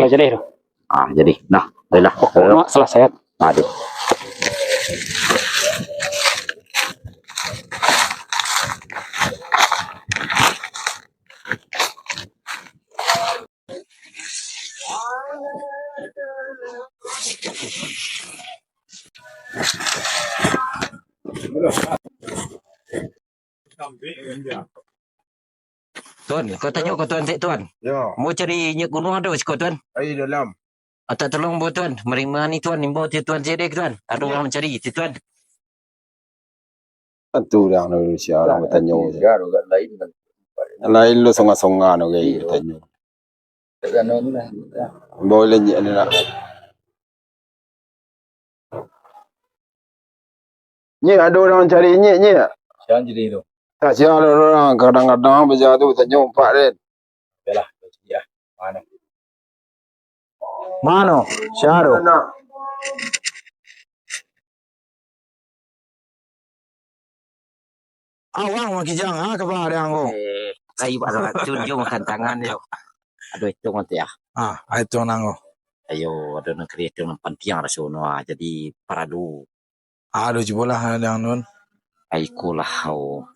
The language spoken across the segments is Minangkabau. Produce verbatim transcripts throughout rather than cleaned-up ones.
Jadi tu. Ah, jadi. Nah, baiklah. Pokoknya salah saya. Ah, deh. Tuan, kau tanyo ko Tuan, cek Tuan. Yo. Mau cari nyiak gunuang ado siko Tuan? Ai dalam. Atak tolong bo Tuan, marima ni Tuan, imbau ti Tuan cek dek Tuan. Ado urang mancari ti Tuan. Tantu dah manusia urang batanyo. Lain lo songa-songa no gai batanyo. Boleh nyiak ni lah. Nyiak, ado urang mancari nyiak, nyiak. Siang jadi tu. Tak siang ado urang, kadang-kadang baja tu batanyo umpak den. Yalah, ya. Mano? Mano? Sia tu? Awang Makijang, ha, kaba dek ang ko? Eh, kai ba racun jo makan tangan jo. Aduh, itu nanti ah. Ah, itu nang ko. Ayo, ado nan kari itu nan pantiang raso no ah. Jadi paralu. Ado cubolah dek ang nun. Ai ikolah hau.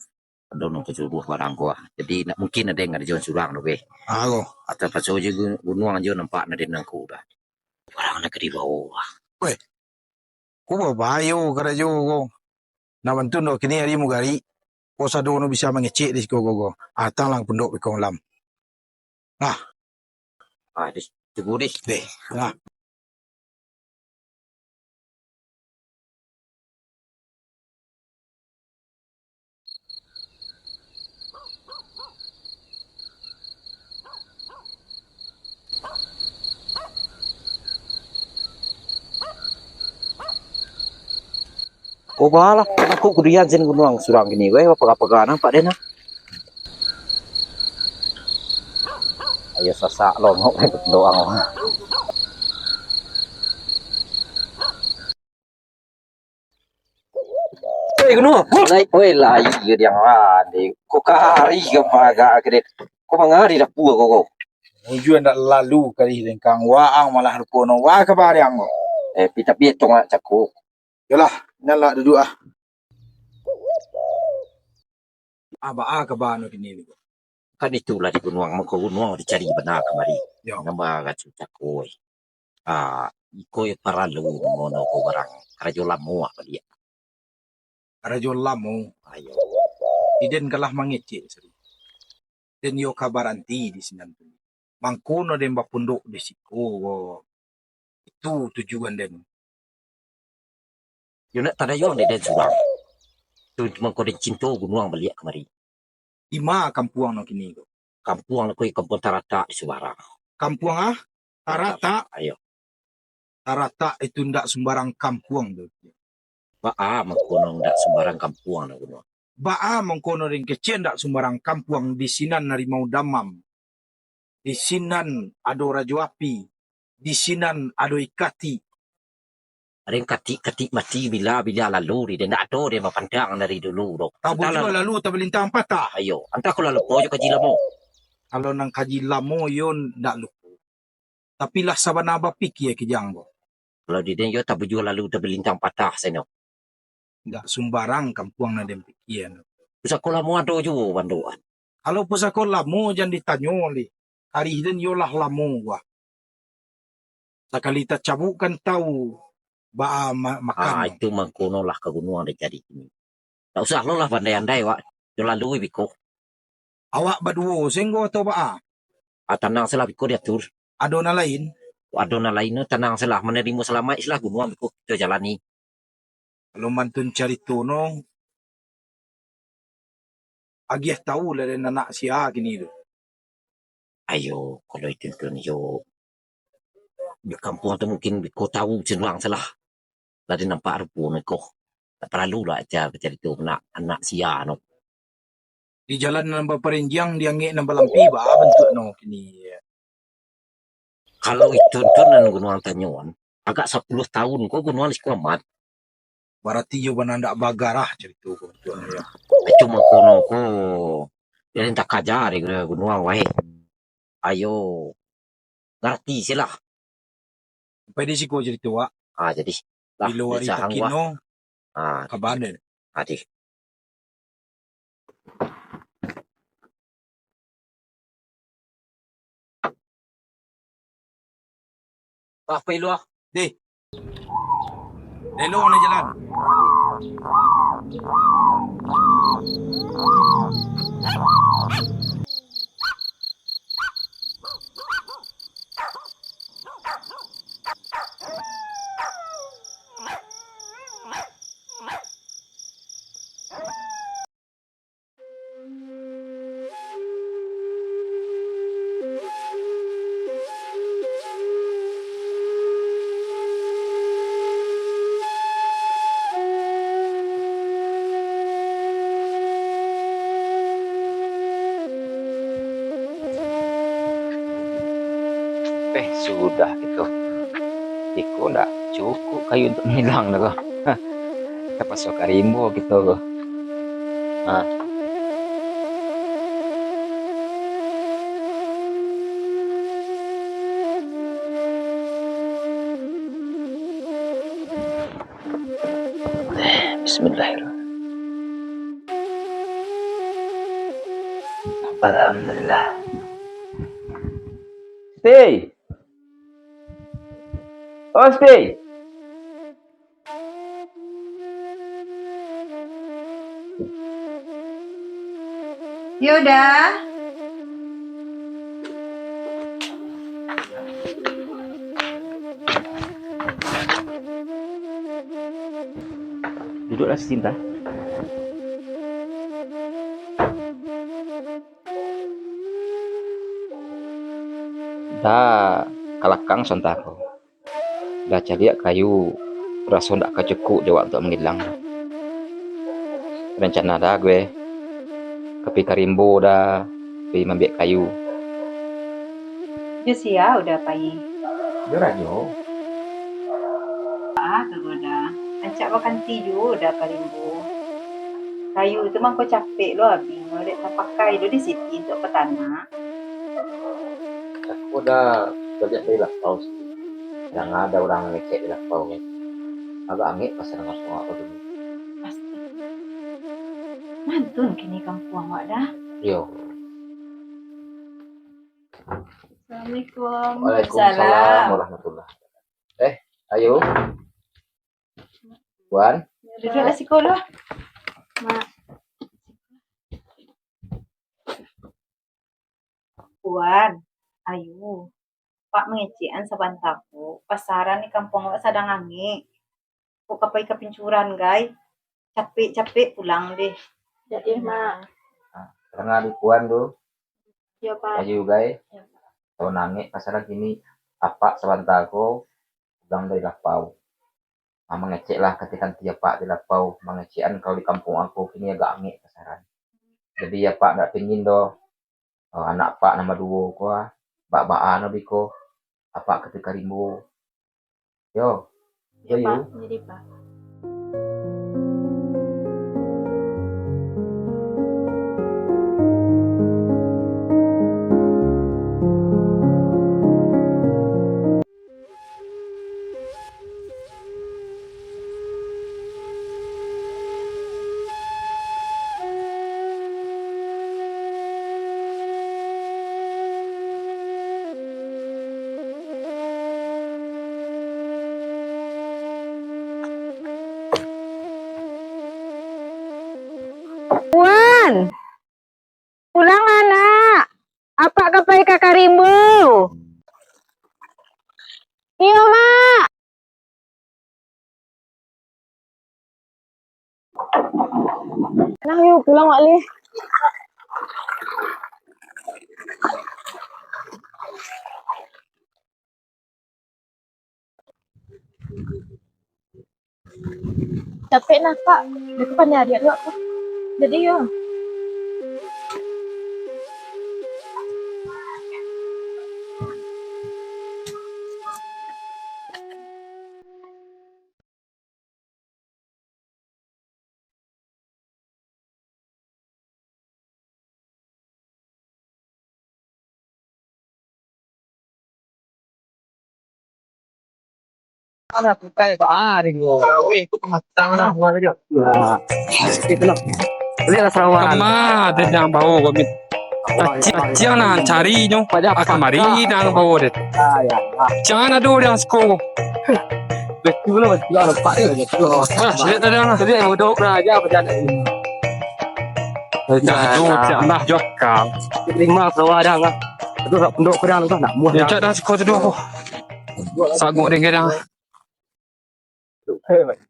Ado nan kajodoh barang ko ah. Jadi nak mungkin ado nan ngarajoan surang tu beh. Ah, ko. Atau paso jo gu-, gunuang jo nampak nan den angku dah. Barang nan ka dibawo ah. Weh. Ko babayo karajo ko. Nak bantu ndo kini ari mugari. Ko sado no bisa mangecek di siko ko ko. Atang lang pondok beko malam. Nah. Ah, deh. Tunggu deh. Deh. Nah. Ko balah, aku kudian sen gunuang surang kini, weh, paga-paga nampak deh nah. Ayo sasak longok doang. Eh, kuno. Lai, oi, lai, iyo diang wandi. Ko kari ka paga kede. Ko mangari dapua ko, ko. Ujuan ndak lalu kari dengkang waang malah rupo no. Wa ka bariang ko. Eh, pi tapi tong cako. Yolah, nyan lah duduak ah. Aba a kaba no kini ko. Kan itulah di gunuang, mangko gunuang dicari bana kamari. Yo. Nambah racu cako, eh. Ah, iko yo paralu namo no ko barang karajo lamo ah baliak. Karajo lamo. Ayo. Iden kalah mangecek sari. Den yo ka baranti di sinan tu. Mangko no den bapondok di siko. Itu tujuan den. Yo nak tadayuang dek den surang. Tu mangko den cinto gunuang baliak kamari. Ima kampuang no kini ko? Kampuang no ko kampuang taratak di Subarang. Kampuang ah? Taratak. Ayo. Taratak itu ndak sumbarang kampuang tu. Baa mangko no ndak sumbarang kampuang no gunuang? Baa mangko no den kecek ndak sumbarang kampuang di sinan harimau damam. Di sinan ado Rajo Api, di sinan ado Ikati. Ado Ikati, Ikati mati bila-bila lalu di den, ndak ado den bapantang dari dulu doh. Tabujuah lalu tabalintang patah. Ayo, antah ko lah lupo jo kaji lamo. Kalau nan kaji lamo yo ndak lupo. Tapi lah sabana bapikia kijang ko. Kalau di den yo tabujuah lalu tabalintang patah sano. Indak sumbarang kampuang nan den pikia. Pusako lamo ado juo banduan. Kalau pusako lamo jan ditanyo lai. Karih den yo lah lamo wah. Sakali tacabuk kan tau baa ma-, makan. Ah, itu mangko no lah ka gunuang den cari kini. Tak usah lo lah pandai-andai wak. Yo lalu biko. Awak baduo senggo atau baa? Ah, tanang salah biko diatur. Ado nan lain? Ado nan lain, tanang salah, manarimo salamaik salah gunuang biko kito jalani. Kalau mantun carito no, agiah tau lah den anak sia kini tu. Ayo, kalau itu tu yo, di kampuang tu mungkin biko tau surang salah. Lah den nampak rupo no ko. Tak paralu lah aja bacarito anak, anak sia no. Di jalan nan baparinjiang, di angek nan balampi, baa bantuak no kini. Kalau itu tu nan gunuang tanyoan, agak sapuluah tahun ko gunuang di Sikuamat. Barati iyo bana ndak bagarah carito ko bantuak no yo. Cuma kono ko, jadi takaja di gunuang wai. Ayo, ngarati silah. Pai di siko carito wak. Ah, jadi. Lah, bilo ari dicahang, wak. Takino, ah, kabar den. Adi. Bah, pai lu ah. Deh. Lelong lah jalan. Eh, sudah itu. Iko ndak cukup kayu untuak mangilang tu ko. Tapaso ka rimbo kito ko. Ha. Bismillahirrahmanirrahim. Alhamdulillah. Stay. Osti. Yoda. Duduklah, Sinta. Da, kalakang sonta ko. Da caliak kayu, raso ndak ka cukuik jo awak untuak mangilang. Rancana da gue, ka pi ka rimbo da, pi mambiak kayu. Jo sia Uda pai? Jo Rajo. Ah, tu Uda. Rancak bakanti juo Uda ka rimbo. Kayu tu mangko capek lo abih, dek tapakai lo di siti untuak batanak. Aku Uda baliak dari lapau sih. Danga ado urang mangecek di lapau ko. Agak angek pasaran kampuang awak ko dulu. Pasti. Mantun kini kampuang awak Da. Iyo. Assalamualaikum. Waalaikumsalam warahmatullah. Eh, Ayu. Wan. Duduaklah siko lah. Mak. Wan, Ayu. Apak mangecekan sabanta ko. Pasaran di kampuang awak sadang angek. Kok ka pai ka pincuran, gai? Capek-capek pulang deh. Jadi, Mak. Ah, danga di Puan tu. Yo, Pak. Ayu, gai. Yo, Pak. Tau nangek pasaran kini, apak sabanta ko pulang dari lapau. Ah, mangecek lah kanti-kanti apak di lapau. Mangecekan kalau di kampuang ko kini agak angek pasaran. Jadi, apak ndak pingin doh, ah, anak apak nan baduo ko, ah, baa-baa no biko, apak ka pi ka rimbo. Yo. Yo, Pak. Jadi, Pak. Wan, pulang, Nak. Apak ka pai ka rimbo. Iyo, Mak. Nah, yuk pulang, Wak Lih. Capek nah, Kak. Beko panjariak dulu aku. Jadi, yo. Alah, bukan, ah, ringo. Weh, itu pematang lah, bukan aja. Nah, itu lah. Lihatlah sarawa. Kama, ada yang bawa, gua mit-, Ciang, ciang nah cari nyo. Akan mari dah bawa deh. Ah, ya. Ah. Jangan ada orang siko. Betul lah, betul lah, nampak dia, betul. Ah, lihat dah, dah. Tadi yang udah pernah aja apa jalan ini. Dah, tu, dah, dah, jokal. Terima sarawa dah, ah. Aduh, nak pundok pedang tu, nak muah. Ya, dah. Cak dah siko tu dah. Sagok deh, dah.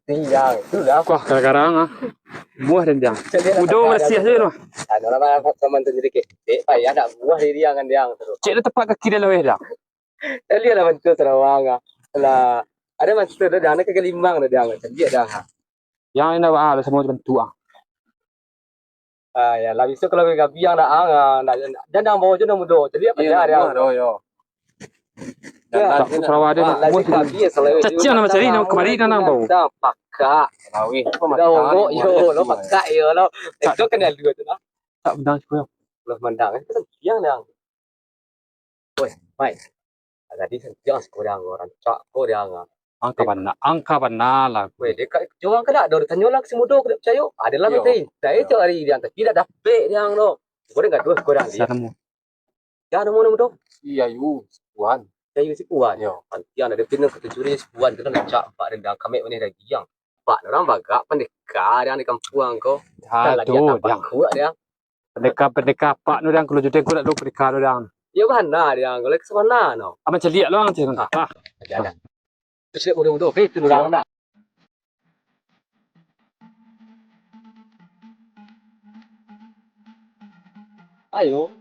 Tiang, tu dah. Wah, kadang-kadang, ah. Buah dan tiang. Udah bersiah je tu. Anu lah, Bang, teman tu jadi kek. Dek, payah nak buah diri angan tiang tu. Cek dah tepat kaki dia laweh dah. Tadi lah bantu Sarawang, ah. Lah, ada bantu dah, dah, nak ke Galimbang dah, dah. Cek dia dah. Yang ini dah, ah, dah semua bantu, ah. Ah, ya lah, besok kalau gabi yang nak, ah, nak, nak, jangan bawa je nak mudo. Jadi apa dia, dia? Mudo, yo. Ya. Tak usah ada nak buat. Caciang nama cari, nama kemari dah nang bau. Dah pakak. Dah ongok yo, lo pakak yo, lo. Itu kan lalu tu lah. Tak benar sih, yo. Lo mandang, itu kan tiang dah. Weh, Mai. Tadi kan tiang sekurang orang cak ko dia ngah. Angka bana, angka bana lah. Weh, dia kat, jawang ka dak, dah tanyo lah ka si mudo, ka dak picayo. Adalah minta intai tiap hari dia, tapi dak dapek dia tu. Ko dah gaduah sekurang dia. Dah nemu. Dah nemu, nemu tu. Si Ayu, si Puan. Si Ayu, si Puan. Yo. Nanti ado pinang katuju ni si Puan tu lah, nak cak pak dendang kamek manih lagi yang. Pak orang bagak pandeka dia di kampuang ko. Dah tu, dia. Kuat dia. Pandeka, pandeka pak tu, dang, kalau judeng ko dak lo pandeka tu, dang. Yo bana dia, kalau ke sana no. Aman caliak lo ang caliak. Ah. Jalan. Terus dia mudo-mudo, oke, itu orang nak. Ayo,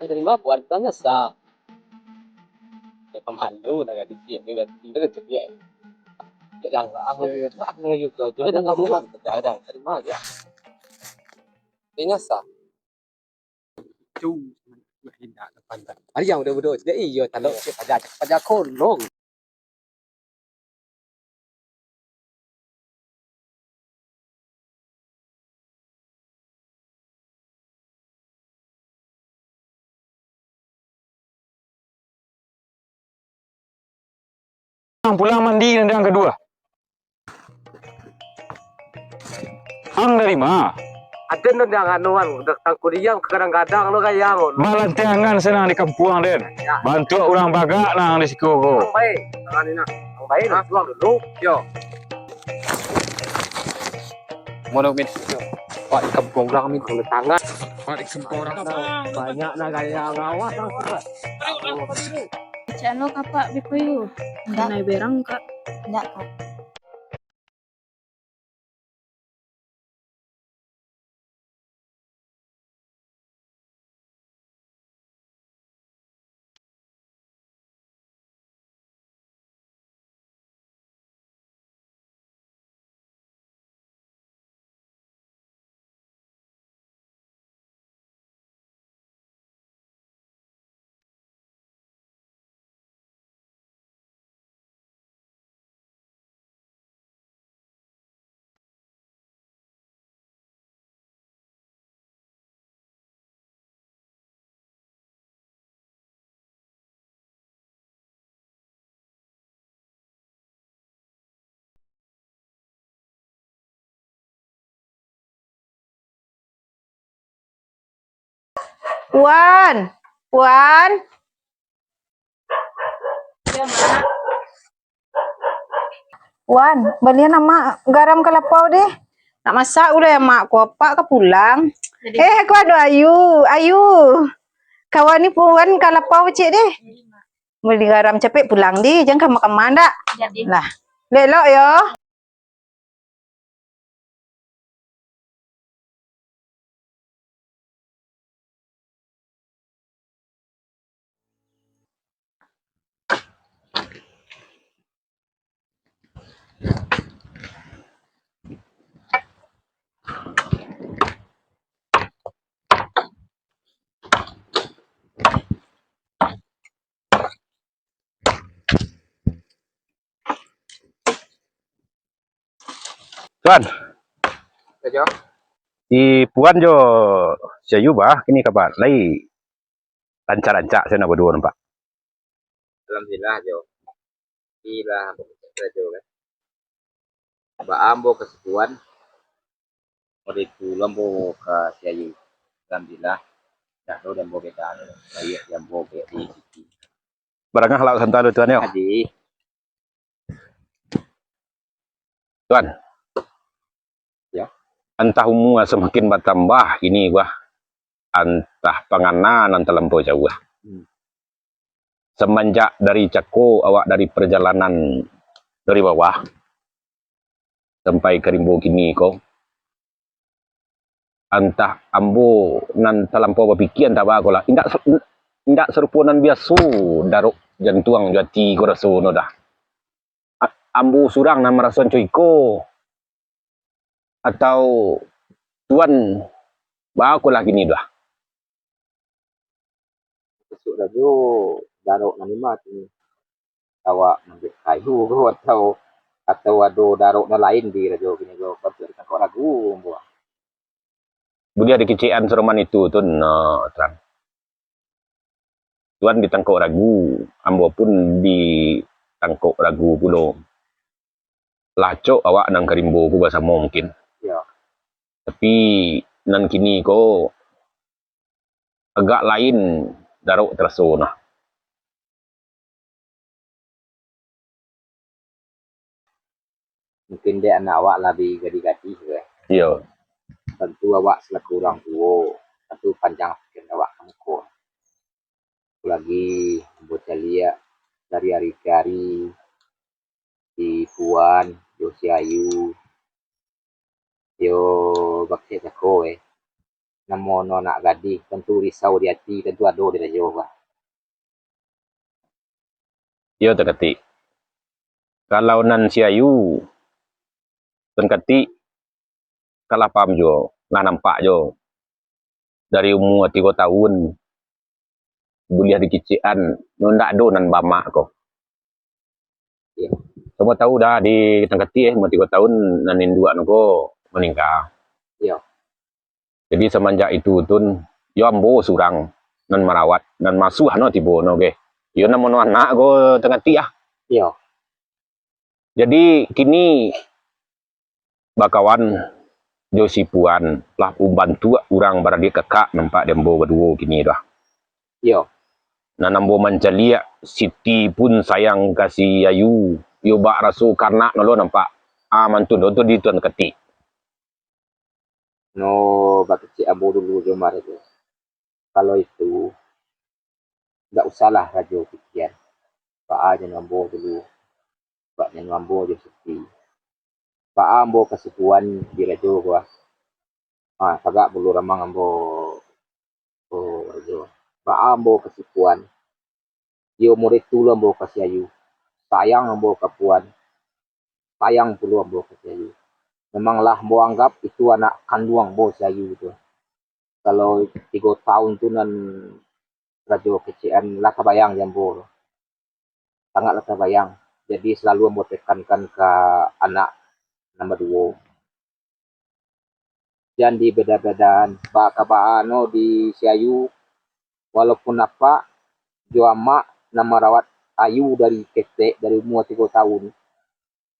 dari ma buat tanya sa. Ya, pamalu nak gadis dia, dia gadis dia, dia gadis dia. Ya, jangan, aku, aku juga, jangan, kamu kan, jangan, terima ya. Dia nyasa. Cu, indak tepan. Ari yang udah bodoh, jadi iyo, talok cek paja, cek paja kolong. Pulang mandi nan kaduo. Ang dari ma? Aden tu dang anuan, dak tangkuliang kadang-kadang lo gayang lo. Malantiangan senang di kampuang den. Ya. Bantuak urang bagak nang di siko ko. Ang bae, tangan ni nah. Ang bae nah, tuang dulu. Yo. Mono min. Pak di kampuang urang min. Kalau tangan. Pak di kampuang urang. Banyak nah gayang, awas ang. Cak lo kapak biko yu. Ndak. Nai berang kak. Ndak kak. Puan, Puan. Puan, balian amak garam ka lapau deh. Nak masak ulai amak ko, apak ka pulang. Eh, ko ado Ayu, Ayu. Kawan ni Puan ka lapau ciek deh. Bali garam capek pulang di, jan kama-kama ndak? Jadi. Lah, elok-elok yo. Tuan. Ajo. Si Puan jo si Ayu bah, kini kaba? Lai rancak-rancak sia nan baduo nampak. Alhamdulillah, Jo. Ilah. Rajo kan. Baa ambo ka si Puan, model tu lo ambo ka si Ayu. Alhamdulillah, dak ado di ambo beda, baiak di ambo, baiak di Siti. Barangah lah santa lu, Tuan, yo. Adi. Tuan. Ya. Antah umua samakin batambah kini ko, antah pangana nan talampau jauah. Hmm. Samanjak dari cako awak dari parjalanan dari bawah sampai ka rimbo kini ko, antah ambo nan talampau bapikia, antah baa ko lah. Indak sa-, indak sarupo nan biaso darok jantuang jo ati ko raso no dah. A-, ambo surang nan maraso anco iko, atau Tuan baa ko lah kini dah? Mukasuik Rajo, darok nan dima tu, awak maambiak kayu ko, atau, atau ado darok nan lain di Rajo kini ko, patuik ditangkok ragu, ambo. Buliah dikecekan saroman itu tu, no, Tuan. Tuan ditangkok ragu, ambo pun ditangkok ragu pulo. Lah acok awak nan ka rimbo ko basamo mungkin. Ya. Tapi nan kini ko agak lain darok taraso nah. Mungkin dek anak awak lah bi gadih-gadih ko. Iyo. Tantu awak salaku urang tuo, tantu panjang pikiran awak ka muko. Apolagi ambo caliak dari ari ka ari, si Puan jo si Ayu, yo bakecek cako, eh. Namonyo anak gadih, tantu risau di ati, tantu ado di rajo, bah. Iyo, Tuan Katik. Kalau nan si Ayu, Tuan Katik, ka lah paham juo, lah nampak juo. Dari umua tigo tahun, buliah dikecekan, ndak ado nan baamak ko. Iyo. Samo tahu dah di Tuan Katik, eh, umua tigo tahun, nan induak nu ko maningga. Iyo. Jadi, samanjak itu tun, yo ambo surang nan marawat, nan masuah no tibo no, geh. Yo namonyo anak ko Tuan Katik ah. Iyo. Jadi, kini bakawan jo si Puan lah mambantuak urang baradiak kakak, nampak di ambo baduo kini tu ah. Iyo. Nan ambo mancaliak, Siti pun sayang ka si Ayu, yo bak raso kaanak no lo nampak. Ah, mantun lo tu di Tuan Katik. No, bakecek ambo dulu jo Umar tu. Kalau itu, ndak usahlah Rajo pikian. Baa jan ambo dulu, baa jan ambo jo Siti. Baa ambo ka si Puan di Rajo ko ah. Ah, tagak bulu ramang ambo. Oh, Rajo. Baa ambo ka si Puan. Iyo model tu lo ambo ka si Ayu. Sayang ambo ka Puan. Sayang pulo ambo ka si Ayu. Memanglah ambo anggap itu anak kanduang ambo si Ayu tu. Kalau tigo tahun tu nan Rajo kecekan lah tabayang di ambo tu. Sangatlah tabayang. Jadi, salalu ambo tekankan ka anak nan baduo. Jan dibeda-bedaan, baa ka baa no di si Ayu, walaupun apak jo amak nan marawat Ayu dari ketek, dari umua tigo tahun,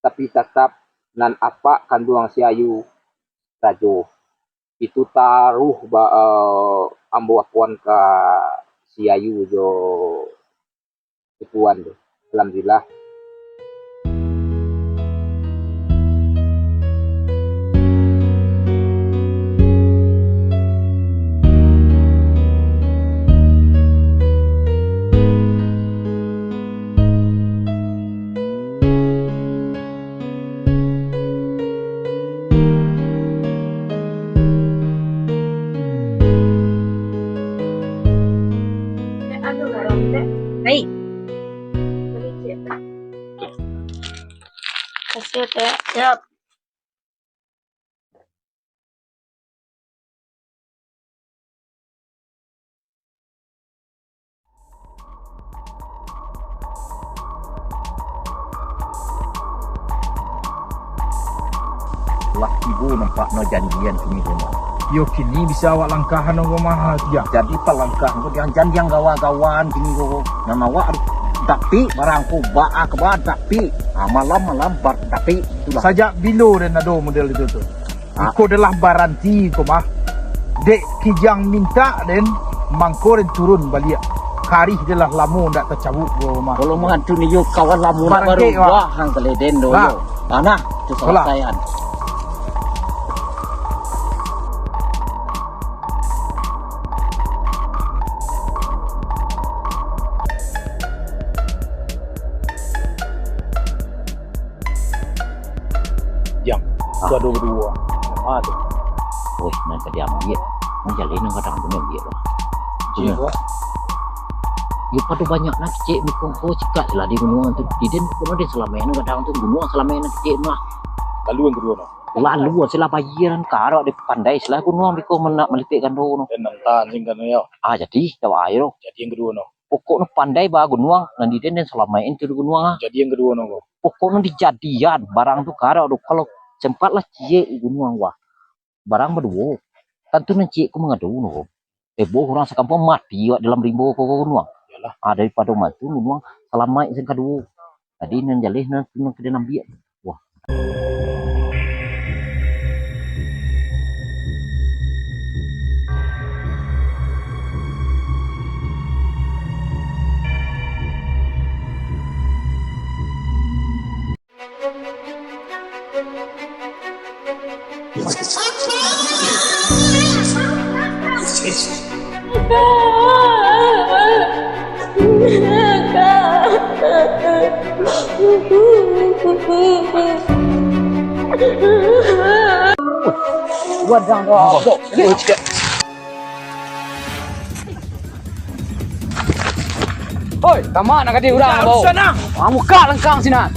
tapi tatap nan apak kanduang si Ayu, Rajo. Itu taruih ba-, eh, ambo akuan ka si Ayu jo si Puan tu. Alhamdulillah. Hai. Kasih, Tek. Siap. Lah tibo nampaknyo janjian kini ko mah. Yo kini bisa awak langkahan ko mah, Tiang. Jadi palangkah ko Tiang, jan Tiang gawa-gawaan kini ko, nan awak tu. Tapi barang ko baa kaba tapi, ah, malam-malam bar-, tapi, itulah. Sajak bilo den ado model itu tu? Ah. Iko adalah baranti ko mah. Dek Kijang mintak den, mangko den turun baliak. Karih den lah lamo ndak tacabuik ko mah. Kalau mangantun iyo kawan lamo nak barubah, hang kaleden do yo. Nah. Ah, nah, tu salah sayan. Jang, ah, tu ado baduo. Ah, tu. Woi, nan ka diambiak. Nan jaleh nan gadang tu diambiak lah. Iyo. Iyo, pado banyak nan kecek mikung ko sikak lah di gunuang tu. Di den ko den salamaik nan gadang tu, gunuang salamaik nan kecek mah. Lalu nan kaduo no. Lalu, silah bayian, karok dek pandai, silah gunuang biko nak malipek gando no. Den nan tahan singkan yo. Ah, jadi, dak baa yo. Jadi nan kaduo no. Pokok no pandai ba gunuang, nan di den, den salamaik tu di gunuang ah. Jadi nan kaduo no ko. Pokok no dijadian, barang tu karok tu, kalau sempat lah ciek di gunuang wah. Barang baduo. Kan tu nan ciek ko mangadu no ko. Eboh urang sakampuang mati awak dalam rimbo ko, ko gunuang. Iyolah. Ah, daripado mati gunuang, salamaik sing kaduo. Jadi nan jaleh nan, nan ka den ambiak. Wah. Oi, tamak nak kadi urang, bau. Ah, muka lengkang sinan.